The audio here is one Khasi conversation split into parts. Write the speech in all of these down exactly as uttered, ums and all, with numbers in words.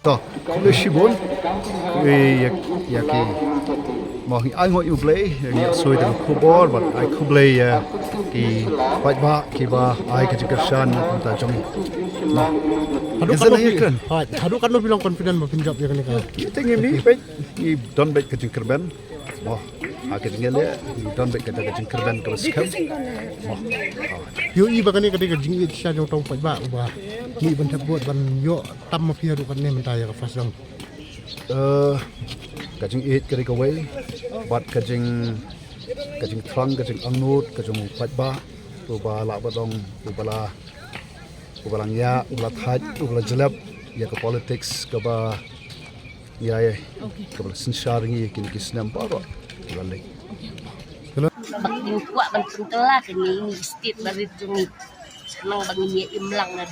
To, khublei shibun. Khublei ïa, ïa ki. Mo ngi ai nguh ïa U Blei, ïa ngi soi da ka khubor, bad ai khublei ïa ki paidbah kiba ai ka jingkyrshan na ka bynta jong ngi. Mo. Haduh katno phi, haduh katno phi long confident ba phin jop ïa kane ka? Ïa te ngi ni peit, ngi don beit ka jingkyrmen. Mo, ha ka jingïaleh, ngi don beit kata ka jingkyrmen kaba skhem. Mo. Ïohi ba kane ka dei ka jingïeit shisha jong uta u paidbah uba mih ban thep vote ban ïoh tam ma phi haduh katne mynta ïa ka first round. Eh, ka jingïeit ka dei kawei, bad ka jing, ka jingthrang, ka jingangnud ka jong u paidbah uba lah ban long uba la, uba la ngiah, uba la thait, uba la jlep ïa ka politics kaba ïa, ïa, kaba la synshar ngi kine ki snem baroh kiba la leit. Ba ngin kwah ban pynkylla kane, ine i state barit jong ngi. Khnang ba ngin ïa im lang na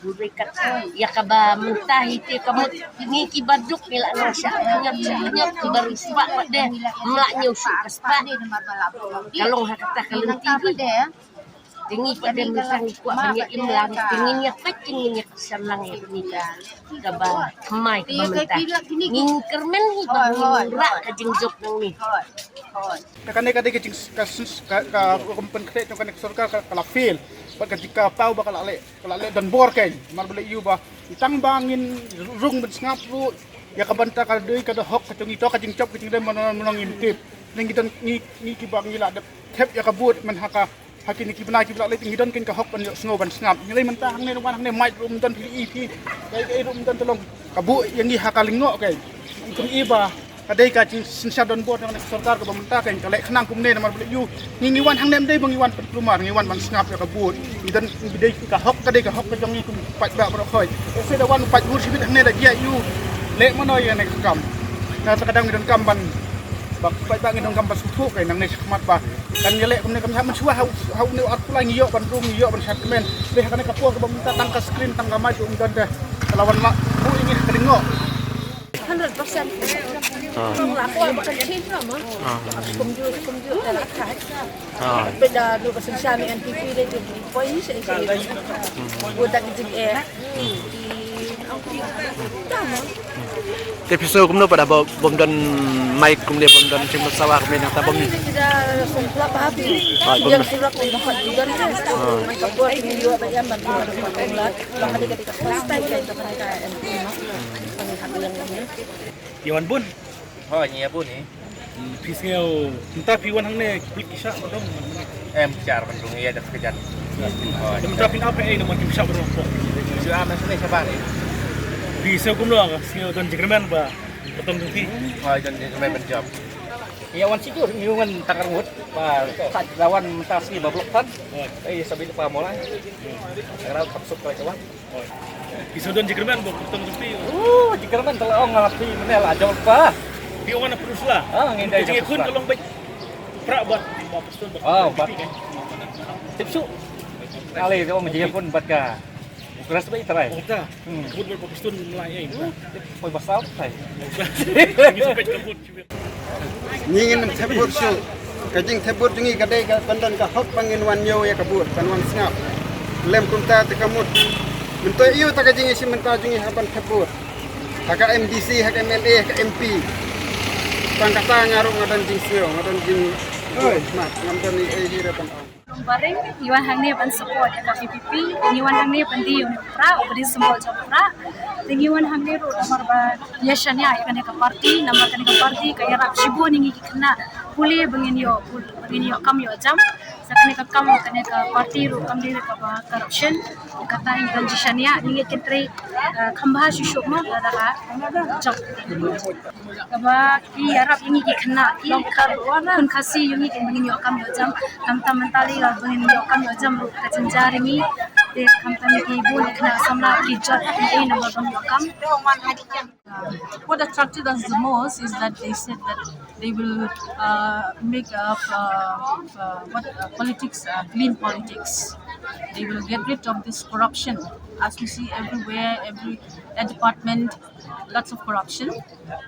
burom kat. Ïa kaba mynta hi te ka mut kine kiba duk ngi la nang shah khñiot, shah khñiot, kiba riewspah pat de ym lah ñiew shuh ka spah. Ka long ha kata ka lynti hi. Te ngi pat de mynta ngi kwah ban ïa im lang, te ngin ïa peit, te ngin ïa kyrshan lang ïa kane ka, kaba thymmai kaba mynta. Ngin kyrmen hi ba ngin rah ka jingjop nangne. Te kane ka dei ka jing, ka, ka, ka rukom pynkhreh jong kane ka sorkar ka, ka la fail. Bad ka jing, ka paw ba ka la leh, ka la leh donbor kein. Namar balei ïoh ba tang ba ngin rung ban sngap ruh, ïa ka bynta ka dei ka da hok ka jong ngi, to ka jingjop ka jingdei mano mano ngim tip. Ngi don, ngi, ngi kiba ngi la dep thep ïa ka vote man ha ka, ha kine ki bnai kiba la leit, ngi don kein ka hok ban ïohsngew ban sngap. Ngi lei mynta hangne, wan hangne, mic ruh ym don, phi ïohi phi, kaei kaei ruh ym don, te long ka buh ïa ngi ha ka lyngngoh kein. Ngi kyrmen ba ka dei ka jingsynshar donbor jong kane ka sorkar kaba mynta kein ka leh khnang kumne, namar balei ïoh ngi, ngi wan hangne ym dei ba ngi wan pynkulmar, ngi wan ban sngap ïa ka vote. Ngi don, ngi dei ka hok, ka dei ka hok ka jong ngi kum paidbah baroh khoit. Ese da wan u paidbah shibit hangne da jia ïoh leh mano ïa kane ka kam. Na sa ka dang ngi donkam ban, ba paidbah ngi donkam ban sngewthuh kein nangne shakhmat ba kan ïaleh kumne kam hap, mynshuwa ha u, ha une u arphew lai ngi ïoh ban rung, ngi ïoh ban shad kmen. Te ha kane ka por kaba mynta tang ka screen, tang ka mic ruh ym don te. Ka la wan lah buh ïa ngi ha ka lyngngoh. Hundred percent. Ah. Kong la kong ba kan change lah ma. Ah. Kumjuh, kumjuh, dah lah kah. Ah. Beda nu ba synshar ni N P P dei tu. Poi ni sha sha. Buat dak jing eh. Te phi sngew kumno pat ba bym don mic kumne, bym don jingmut sawa kumne, nangta bym. Ni da sum pla ba bi. Ah, bym. Yang surat ni dapat juga ni. Ah. Mai ka buat ni juga ba yang ban. Ïa wan bun. Hooid, ngi ïa bun hi. Phi sngew mynta phi wan hangne, ki pulit ki shah ban rung? Em, shah ban rung, ïa, da ka jan. Hooid. Mynta phi ap ei namar ki shah ban rung pok? Shu ap na sne shabar hi. Phi sngew kumno, sngew don jingkyrmen ba pyrthei jong phi? Hooid, don jingkyrmen ban jop. Ïa wan shu ngi wan tang arngut ba sa la wan mynta sngi ba block tan. Hooid. Ei, sa bit pa molai. Ngarau tak suk ka wan. Ki sa don jingkyrmen ba pyrthei jong phi. Oh, jingkyrmen te la ong la phi mynne la jong pa. Phi wan na pyrshah. Ah, ngi dei. Jingïakhun ka long bad pra bad ba pyrthei bad. Ah, bad. Tip shu. Ale jong jingïakhun bad ka. Bukaras bai trai. Oh, ta. Hmm. Kut bad pyrthei mlai ai. Poi ba sa tai. Ngi sa peit ka vote. Ngi ngin thep vote shuh. Ka jingthep vote jong ngi ka dei ka ban don ka hok ba ngin wan ñiew ïa ka vote, ban wan sngap. Lem kumta te ka mut. Mynta ïoh ta ka jingïashim bynta jong ngi ha ban thep vote. Ha ka M D C, ha ka M L A, ha ka M P. Tang kata nga ruh nga don jingsngew, nga don jing, oi, ma, ngam don ei ei hi re ban ong. Baring, ngi wan hangne ban support ïa ka V P P, ngi wan hangne ban dei u pra, u ba dei symbol jong pra. Te ngi wan hangne ruh namar ba ïa shaniah ïa kane ka party, namar kane ka party ka ïarap shibun ïa ngi ki khynnah pule ba ngin ïoh, ba ngin ïoh kam ïoh jam. Sa kane ka kam, kane ka party ruh kam dei kaba corruption. Kata ngi don jingshaniah, ngi ngeit kin trei, eh, kham bha shuh shuh mo, lada ka jop. Kaba ki ïarap ïa ngi ki khynnah ki, ka khun Khasi ïa ngi ki ba ngin ïoh kam ïoh jam. Khamtam mynta lei ba ngin ïoh kam ïoh jam ruh ka jynjar ïa ngi. Te khamtam ki bun ki khynnah samla ki jot ki ei namar ba ngin ïoh kam. What attracted us the most is that they said that they will, uh, make a, uh, uh, what, uh, politics, uh, clean politics. They will get rid of this corruption. As we see everywhere, every, uh, department, lots of corruption.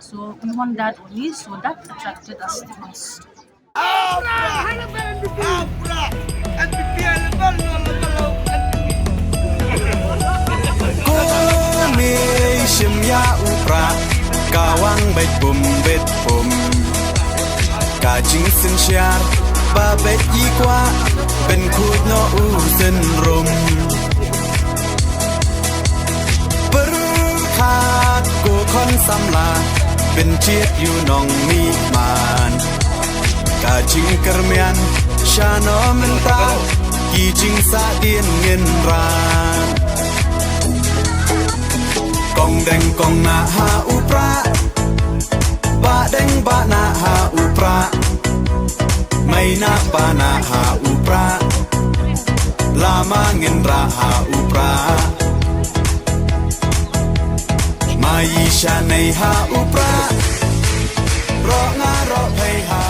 So we want that only, so that attracted us the most. Kong ei shem Pum bet pum. Ka jingsynshar ba beit i kwah ban khuid noh u synrum. Pyrkhat ko khon samla, pynjot ïa u nongmihman. Ka jingkyrmen shano mynta, ki jingsahdien ngin ran. Kong deng kong nah ha u prah, bah deng bah nah ha u prah, mei nah ba nah ha u prah, lama ngin rah ha u prah. Mai sha nei ha u prah, roh nga roh phei ha